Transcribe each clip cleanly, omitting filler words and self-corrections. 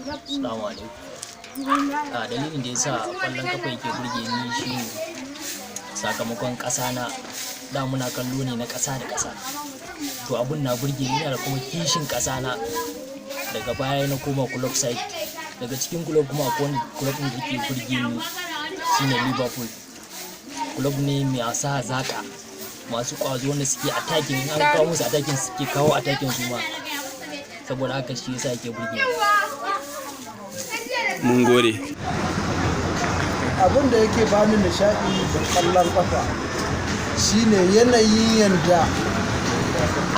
Assalamu alaikum. A dalilin da yasa ƙwallon kafa yake burge ni shine sakamakon ƙasa na da muna kallo ne na ƙasa da ƙasa. To, abun na burge ni, ina da kuma kishin ƙasa na. Daga baya na koma club side. Daga cikin club kuma akwai wani club ɗin da yake burge ni, shine Liverpool. Club ne mai asa hazaka, masu ƙwazo, wanda suke attacking. In an kawo musu attacking, suke kawo attacking su ma. Saboda haka shi yasa yake burge ni. Mun gode. Abin da yake bani nishaɗi da ƙwallon ƙafa shine yanayin yanda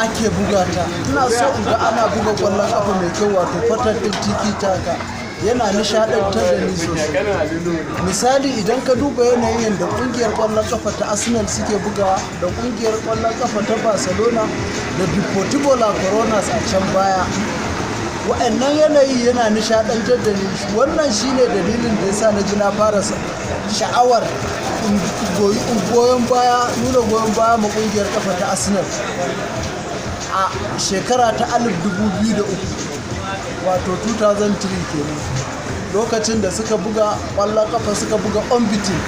ake buga ta. Ina so in ga ana buga ƙwallon ƙafa mai kyau, wato pattern ɗin tiki taka yana nishaɗantar da ni sosai. Misali, idan ka duba yanayin yadda ƙungiyar ƙwallon ƙafa ta Arsenal suke bugawa da ƙungiyar ƙwallon ƙafa ta Barcelona da Deportivo La Corona a can baya, wa'annan yanayi yana nishaɗantar da ni. Wannan shine dalilin da yasa na ji na fara sha'awar in goyon baya, nuna goyon baya ma ƙungiyar ƙafa ta Arsenal a shekara ta 2003, wato 2003 kenan, lokacin da suka buga ƙwallon ƙafa, suka buga unbeaten.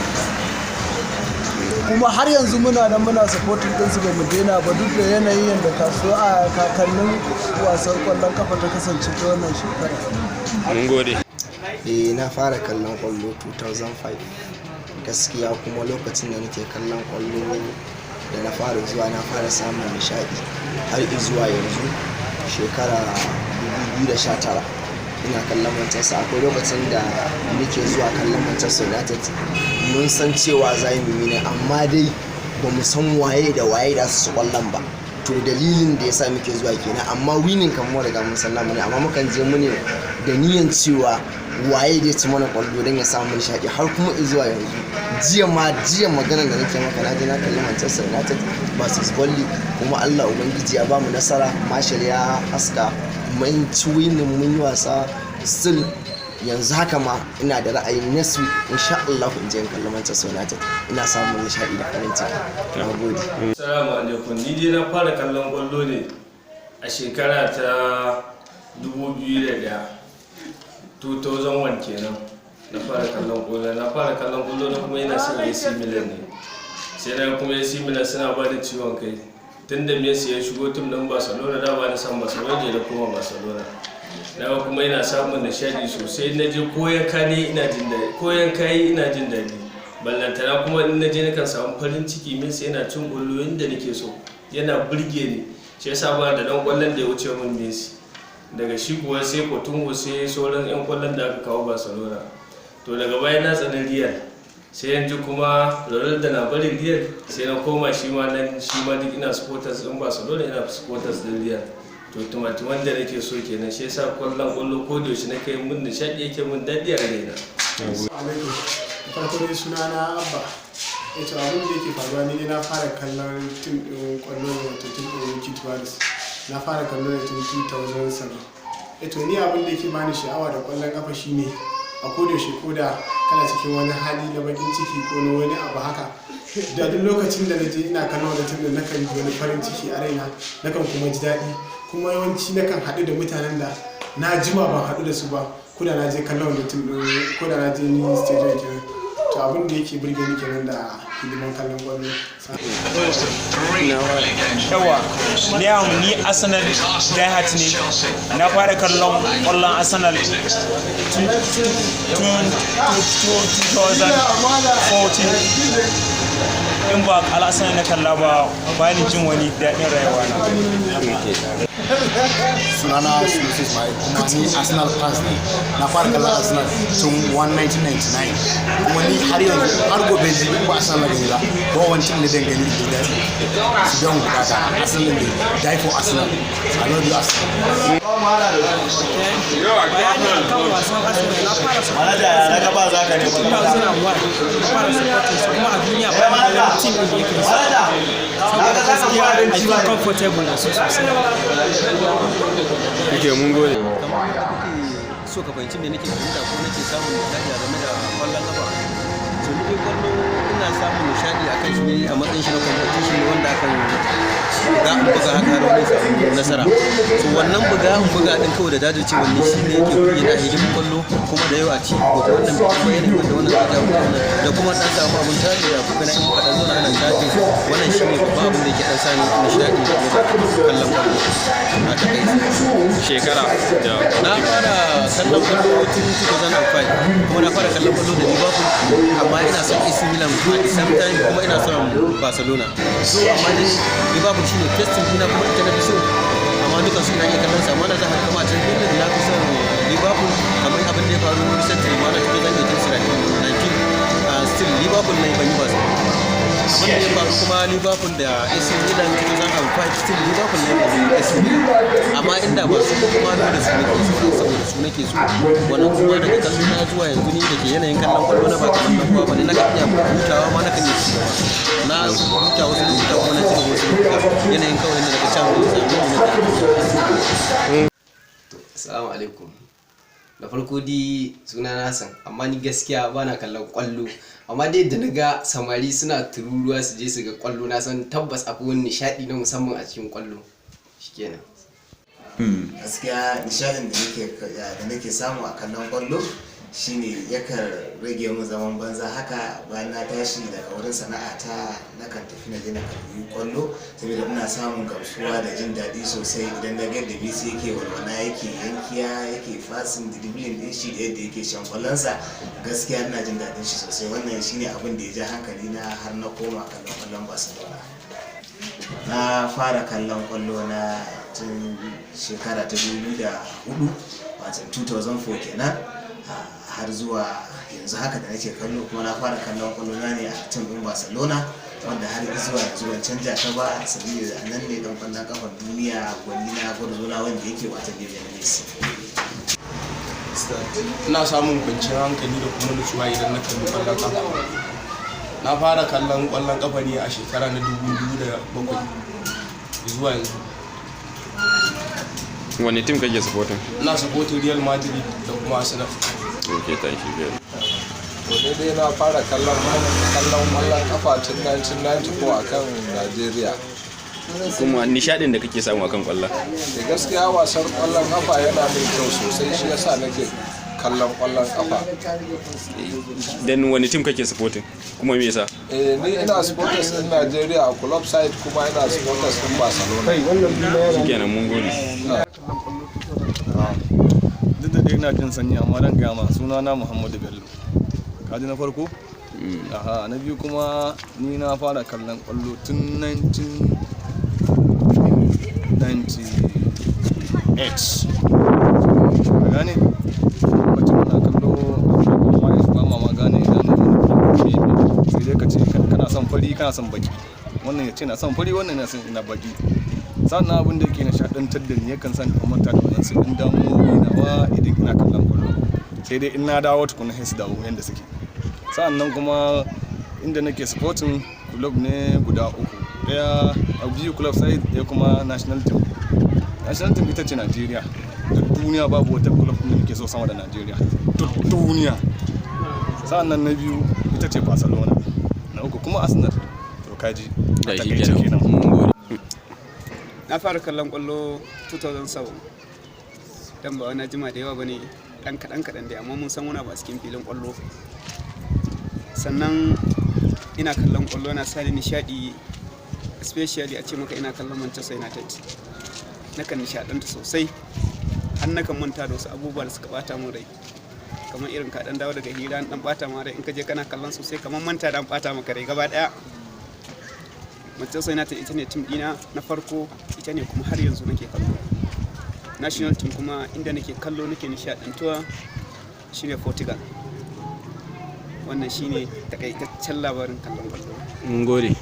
Kuma har yanzu muna nan muna supporting ɗinsu, ba mu daina ba, duk da yanayin yadda kasuwa a kakannin wasan ƙwallon kafa ta kasance ta wannan shekara. Mun gode. Eh, na fara kallon kwallo 2005 gaskiya. Kuma lokacin da nake kallon kwallo, da na fara zuwa, na fara samun nishaɗi har zuwa yanzu, shekara 2019 ina kallon Manchester. Akwai lokacin da nake zuwa kallon Manchester United. Mun san cewa za mu yi ne, amma dai ba mu san waye da waye da su kwallon ba. To, dalilin da yasa muke zuwa kenan. Amma winning kan mu riga mun san namu ne, amma mukan je mu ne da niyan cewa waye zai ci mana kwallo don ya samu nishaɗi har kuma zuwa yanzu. Jiya ma, jiya maganar da nake maka, na je na kalli Manchester United versus Burnley, kuma Allah Ubangiji ya bamu nasara. Martial ya haska, mun ci winning, mun yi wasa. Still yanzu haka ma ina da ra'ayin next week, insha Allah, in je in kalli Manchester United. Ina samun nishaɗi da farin ciki. Na gode. Assalamu alaikum. Ni dai na fara kallon kwallo ne a shekara ta 2001, 2001 kenan na fara kallon kwallo. Na fara kallon kwallo na kuma ina son AC Milan ne. Sai na kuma AC Milan suna ba da ciwon kai. Tun da Messi ya shigo team din Barcelona, da ba na san Barcelona ne, da kuma Barcelona. Na kuma ina samun nishadi sosai. Na je koyan kane ina jin daɗi, koyan kayi ina jin daɗi. Ballantana kuma in na je, nakan samu farin ciki. Messi yana cin kwallo yadda nake so, yana burge ni. Shi yasa ba da dan kwallon da ya wuce min Messi. Daga shi kuwa sai Coutinho, sai sauran yan kwallon da aka kawo Barcelona. To, daga baya na tsani Real, sai yanzu kuma Ronaldo na barin Real, sai na koma shi ma nan, shi ma duk ina supporters din Barcelona, ina supporters din Real. To, tumatuman da nake so kenan. Shi yasa kwallon kwallo ko da yaushe nake mun nishadi, yake mun daɗi a raina. Alaikum. Da farko dai suna na Abba. To, abin da yake faruwa, ni dai na fara kallon team ɗin kwallo ne, wato team ɗin Wikki Tourists. Na fara kallo ne tun 2007. To, ni abin da yake bani sha'awa da kwallon kafa shine a kodayaushe, ko da kana cikin wani hali na bakin ciki ko na wani abu haka, da duk lokacin da na je ina kallon wani team ɗin, nakan ji wani farin ciki a raina, nakan kuma ji daɗi. Kuma yawanci nakan haɗu da mutanen da na jima ban haɗu da su ba, ko da na je kallon wani team ɗin, ko da na je ni stadium kenan. To, abin da yake burge ni kenan da hidiman kallon kwallo. Yawa, ni Arsenal diehard ne. Na fara kallon kwallon Arsenal tun 2014. In ba Arsenal na kalla ba, ba ni jin wani daɗin rayuwa na. Sunana Sunusi Ismail, kuma ni Arsenal fans ne. Na fara kallon Arsenal tun 1999, kuma ni har yanzu, har gobe ji ba Arsenal na gani ba, ba wani team ne dan gani da su biyan bukata. Arsenal ne, die for Arsenal. I love you, Arsenal. Bayani akan wasan Arsenal, na fara supporting 2001, na fara supporting su. Kuma a duniya ba ni da wani team din da yake su, saboda gaskiya I feel comfortable da su sosai. Ok, mun gode. Kamar yadda kuke so ka fahimci me nake fahimta ko nake samun nishaɗi a game da kwallon kafa, to, ni dai kwallo ina samun nishaɗi a kan shi ne a matsayin shi na competition wanda akan shiga in buga haka har domin samu nasara. So wannan buga in buga din kawai da jajircewa ne shi ne yake burge ni a hidimin kwallo. Kuma da yau a ci gobe wannan bai ci ba, yanayin wanda wannan zai jawo wannan, da kuma dan samu abun taɗi da abokanai in muka dan zauna ana taɗi. Wannan shi ne babban abin da yake dan sani nishaɗi game da kallon kwallo a takaice. Shekara da Na fara kallon kwallo tun 2005, kuma na fara kallon kwallo da Liverpool, amma ina son AC Milan at the same time, kuma ina son Barcelona. So amma dai Liverpool shine first team dina, kuma ita na fi so, amma dukan su ina iya kallon su. Amma na za ka kama a Champions League na fi son Liverpool, kamar abin da ya faru recently ma na 2018 19, still Liverpool ne, ban yi wasa. Abin da ya faru kuma Liverpool da AC Milan 2005, still Liverpool ne, ban yi AC Milan. Amma inda ba su kuma dole su nake so, saboda su nake so. Wannan kuma daga kallo na zuwa yanzu, ni da ke yanayin kallon kwallo na ba kamar na kowa ba ne. Na kan iya hutawa ma, na kan iya ci gaba, na huta wasu lokuta, kuma na ci gaba wasu lokuta. Yanayin kawai ne daga can sami ne na. Assalamu alaikum. Da farko dai suna na Hassan, amma ni gaskiya bana kallon kwallo. Amma dai da na ga samari suna tururuwa su je su ga kwallo, na san tabbas akwai wani nishaɗi na musamman a cikin kwallo. Shikenan. Gaskiya nishadin da nake samu a kallon kwallo shine yakan rage mun zaman banza. Haka bayan na tashi daga wurin sana'ata, nakan tafi na je na kalli kwallo, saboda ina samun gamsuwa da jin daɗi sosai idan na ga yadda Messi yake walwala, yake yankiya, yake passing, dribbling din shi, da yadda yake shan kwallonsa. Gaskiya ina jin daɗin shi sosai. Wannan shine abin da ya ja hankali na har na koma kallon kwallon Barcelona. Na fara kallon kwallo na tun shekara ta 2004, wato 2004 kenan, har zuwa yanzu haka da nake kallo. Kuma na fara kallon kwallo na ne a team din Barcelona, wanda har zuwa yanzu ban canja ta ba, saboda a nan ne dan kwallon kafar duniya, gwani na, gwarzona, wanda yake wata Lionel Messi. Ina samun kwanciyar hankali da kuma nutsuwa idan na kalli kwallon kafa. Na fara kallon kwallon kafa ne a shekara na 2007 zuwa yanzu. Wani team kake supporting? Ina supporting Real Madrid da kuma Arsenal. Okay, thank you very To, daidai na fara kallon kwallon kafa tun 1994 a kan Najeriya. Kuma nishadin da kake samu akan kwallon? Da gaskiya wasan kwallon kafa yana min kyau sosai, shi yasa nake kallon kwallon kafa. Dan wani team kake supporting, kuma me yasa? Eh, ni ina supporters din Najeriya a club side, kuma ina supporters din Barcelona. Shikenan, mun gode. Duk da dai ina jin sanyi, amma dan gaya ma, suna na Muhammadu Bello. Kaji na farko. Aha, na biyu kuma ni na fara kallon kwallo tun 1998, ka gane? Lokacin muna kallo, amma ba ma gane gane me sai dai ka ce kana son fari, kana son baki. Wannan ya ce na son fari, wannan na son ina baki. Sannan abin da yake nishaɗantar da ni, yakan sa ni manta da wannan sai in damuwoyi nawa idan ina kallon kwallo, sai dai in na dawo tukuna sai su dawo yanda suke. Sa'annan kuma inda nake supporting club ne guda uku, daya a biyu club side, daya kuma national team. National team ita ce Nigeria. Duk duniya babu wata club da nake so sama da Nigeria, duk duniya. Sa'annan na biyu ita ce Barcelona, na uku kuma Arsenal. To, kaji a Da shi takaice kenan. kenan. Mun gode. Na fara kallon kwallo 2007, dan ba wani jima da yawa bane, dan kaɗan kaɗan dai, amma mun san wani abu a cikin filin kwallo. Sannan ina kallon kwallo na sani nishaɗi, especially a ce maka ina kallon Manchester United, nakan nishaɗanta sosai, har nakan manta da wasu abubuwa da suka bata min rai, kamar irin ka dan dawo daga hira an dan bata ma rai, in ka je kana kallon sosai kamar manta da an bata maka rai gaba daya. Manchester United ita ne team dina na farko, ita ne kuma har yanzu nake kallo. National team kuma inda nake kallo nake nishadantuwa shine Portugal. Wannan shine takaitaccen labarin kallon kwallo. Mun gode.